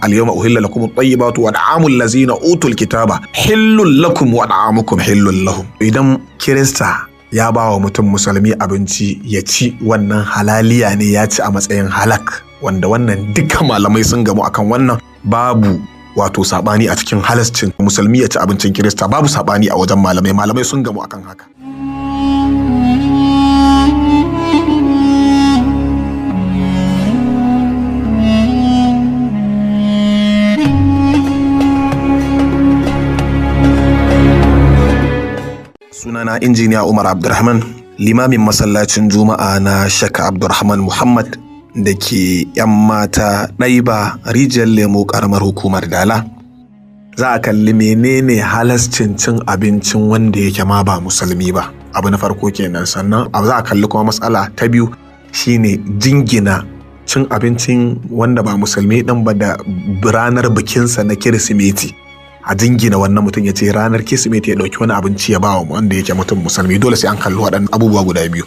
Al-yawma uhilla lakum at-tayyibatu wa da'amul ladzina utul kitaba hillul lakum wa da'amukum hillul lahum. Idan Kirista ya ba wa mutum musulmi abinci ya ci, wannan halaliya ne, ya ci a matsayin halak, wanda wannan duka malamai sun gamu akan wannan. Babu wato sabani a cikin halascin musulmi ya ci abincin Kirista, babu sabani a wajen malamai, malamai sun gamu akan haka. Sunana Injiniya Umar Abdulrahman, limamin masallacin Juma'a na Shaka Abdulrahman Muhammad da ke 'yan mata ɗaiba, Rijiyar Lemo, ƙaramar Hukumar Dala. Za a kalli menene halascin cin abincin wanda yake ma ba musulmi ba, abu na farko kenan. Sannan za a kalli kuma matsala ta biyu, shine jingina cin abincin wanda ba musulmi ɗin ba da ranar bikinsa na Kirsimeti. A jingina wannan, mutum ya ce ranar Kirsimeti ya ɗauki wani abinci ya ba wa wanda yake mutum musulmi. Dole sai an kalli waɗannan abubuwa guda biyu.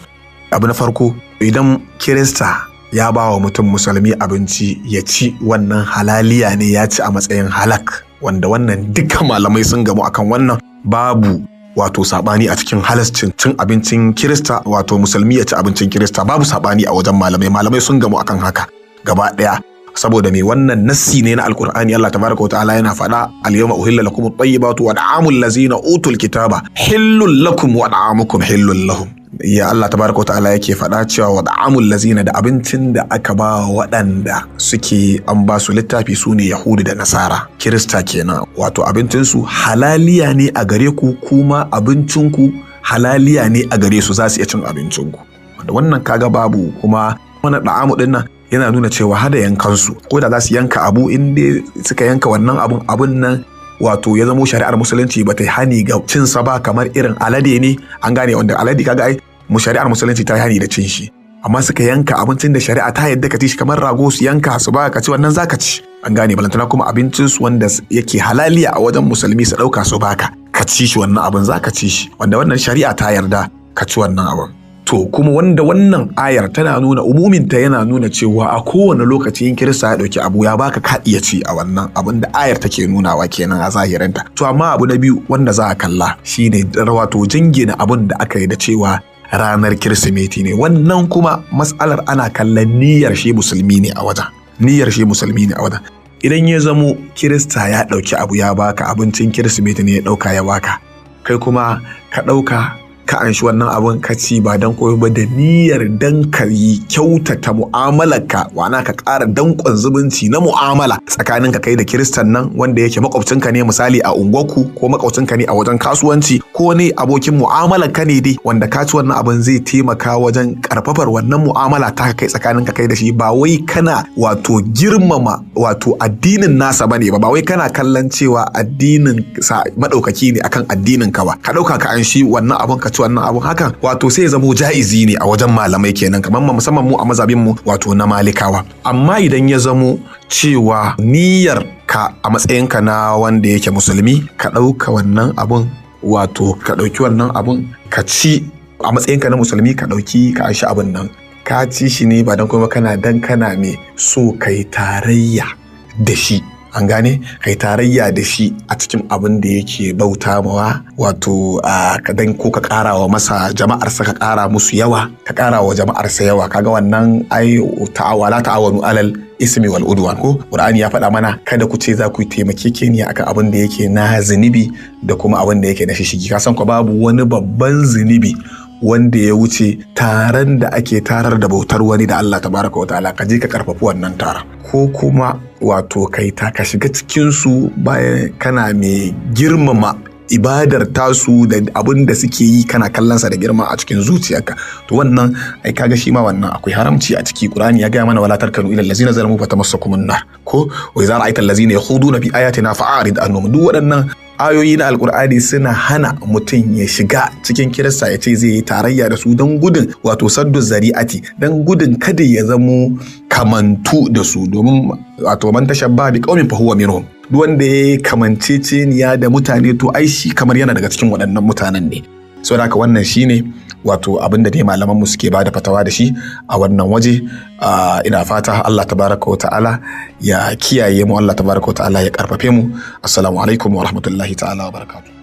Abu na farko, idan Kirista ya ba wa mutum musulmi abinci ya ci, wannan halaliya ne, ya ci a matsayin halak, wanda wannan duka malamai sun gamu akan wannan. Babu wato sabani a cikin halascin cin abincin Kirista, wato musulmi ya ci abincin Kirista, babu sabani a wajen malamai, malamai sun gamu akan haka gaba ɗaya. Saboda me? Wannan nassi ne na Alkur'ani. Allah tabaraka ta'ala yana faɗa: "Al-yawma uhilla lakum at-tayyibatu wa da'amul ladzina utul kitaba hillul lakum wa da'amukum hillul lahum." Ya Allah tabaraka ta'ala yake faɗa cewa wa da'amul lazina, da abincin da aka ba waɗanda suke an ba su littafi, su ne Yahudu da Nasara, Kirista kenan, wato abincin su halaliya ne a gare ku, kuma abincin ku halaliya ne a gare su, za su iya cin abincin ku. Wanda wannan kaga babu kuma wannan da'amu din nan yana nuna cewa hada yankansu, ko da za su yanka abu, in dai suka yanka wannan abun, abun nan wato ya zamo shari'ar Musulunci ba ta hani ga cin sa ba, kamar irin alade ne, an gane? Wanda alade kaga ai mu shari'ar Musulunci ta hani da cin shi, amma suka yanka abincin da shari'a ta yadda ka ci shi, kamar rago, su yanka su ba ka ci, wannan zaka ci, an gane? Balantana kuma abincin su wanda yake halaliya a wajen musulmi, su dauka su baka ka ci shi, wannan abin zaka ci shi, wanda wannan shari'a ta yarda ka ci wannan abin. To kuma wanda wannan ayar tana nuna umuminta, yana nuna cewa a kowane lokaci in Kirista ya ɗauki abu ya baka, ka iya ci a wannan abin da ayar take nunawa kenan a zahirinta. To amma abu na biyu wanda za a kalla shine wato jingina abin da aka yi da cewa ranar Kirsimeti ne. Wannan kuma matsalar ana kallon niyyar shi musulmi ne a wajen. Niyyar shi musulmi ne a wajen. Idan ya zamo Kirista ya ɗauki abu ya baka, abincin Kirsimeti ne ya ɗauka ya baka, kai kuma ka ɗauka ka anshi wannan abun ka ci, ba dan koyo ba, da niyyar dan ka yi kyautata mu'amalarka, wana ka ƙara danƙon zumunci na mu'amala tsakanin ka kai da Kiristan nan wanda yake makwabcinka ne, misali a unguwarku, ko makwabcinka ne a wajen kasuwanci, ko ne abokin mu'amalar ka ne dai, wanda ka ci wannan abun zai taimaka wajen karfafar wannan mu'amala ta kai tsakanin ka kai da shi. Ba wai kana wato girmama wato addinin nasa bane ba, ba wai kana kallon cewa addinin sa madaukaki ne akan addinin ka ba, ka ɗauka ka anshi wannan abun ka ci wannan abun hakan, wato sai ya zamo ja'izi ne a wajen malamai kenan, kamar musamman mu a mazhabin mu wato na Malikawa. Amma idan ya zamo cewa niyyar ka a matsayinka na wanda yake musulmi, ka ɗauka wannan abun, wato ka ɗauki wannan abun ka ci a matsayinka na musulmi, ka ɗauki ka anshi abun nan ka ci shi ne ba don kuma kana dan kana mai so kai tarayya da shi, an gane? Kai tarayya da shi a cikin abin da yake bauta mawa, wato dan ko ka ƙara wa masa jama'arsa, ka ƙara musu yawa, ka ƙara wa jama'arsa yawa. Kaga wannan ai ta'awala ta'awanu alal ismi wal udwan, ko Qur'ani ya faɗa mana kada ku ce za ku taimakekeniya akan abin da yake na zunubi da kuma abin da yake na shishigi. Ka san ko babu wani babban zunubi wanda ya wuce taron da ake tarar da bautar wani da Allah tabaraka wa ta'ala, ka je ka karfafi wannan taron, ko kuma wato kai ta ka shiga cikin su bayan kana mai girmama ibadar tasu da abin da suke yi, kana kallon sa da girma a cikin zuciyarka. To wannan ai kaga shi ma wannan akwai haramci a ciki. Qur'ani ya gaya mana: "Wala tarkanu ila allazina zalamu fatamassakumun nar", ko "Wa idza ra'aita allazina yakhuduna fi ayatina fa'arid anhum". Duk waɗannan ayoyi na Alkur'ani suna hana mutum ya shiga cikin Kirista ya ce zai yi tarayya da su, don gudun wato saddu zari'ati, don gudun kada ya zamo kamantu da su, domin wato "Man tashabba bi qaumin fa huwa minhum", duk wanda ya kamanceceniya da mutane, to ai shi kamar yana daga cikin waɗannan mutanen ne. Saboda haka wannan shine wato abin da dai malaman mu suke bada fatawa da shi a wannan waje. Ina fata Allah tabaraka wa ta'ala ya kiyaye mu, Allah tabaraka wa ta'ala ya karfafe mu. Assalamu alaikum wa rahmatullahi ta'ala wa barakatuh.